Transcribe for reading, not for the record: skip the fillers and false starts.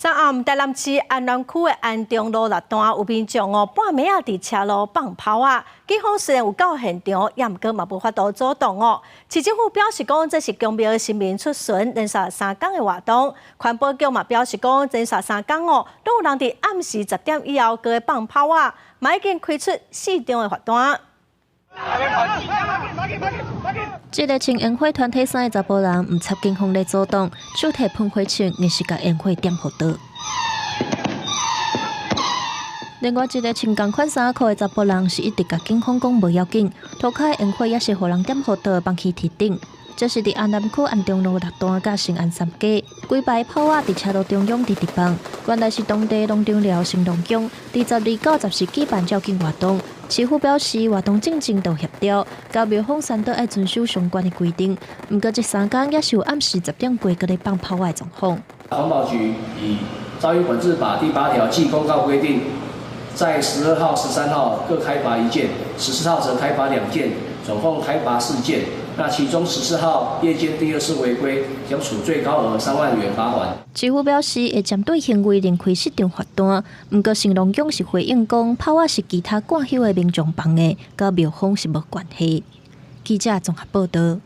昨暗台南市安南區的安中路六段有民眾哦，半暝仔佇車路放炮仔，警方雖然有到現場，也毋過嘛無法度阻擋哦。市政府表示講，這是宮廟神明出巡連續三工的活動。環保局嘛表示講，連續三工哦，攏有人佇暗時10點以後閣放炮仔，嘛已經開出四張的罰單。這个穿煙火團體衫的查埔人，毋插警方咧阻擋，手提噴火槍，硬是共煙火點予倒。另外一个穿仝款衫褲的查埔人，是一直共警方講無要緊，塗跤的煙火也是予人點予倒，放去鐵頂。這是佇安南區安中路六段佮新安三街，幾排炮仔佇車路中央直直放，原來是當地農場寮神農宮，佇12到14舉辦醮敬活動。市府表示，活動進前都協調，佮廟方宣導愛遵守相關的規定。毋過這三工也是有暗時10點過閣咧放炮仔的狀況。環保局以噪音管制法第八條暨公告規定，在12號、13號各開罰一件，14號則開罰兩件，總共開罰四件。那其中14號夜間第二次違規，將處最高額3萬元罰鍰。市府表示會針對行為另開適當罰單，毋過神農宮是回應講，炮仔是其他掛香的民眾放的，佮廟方是無關係。記者綜合報導。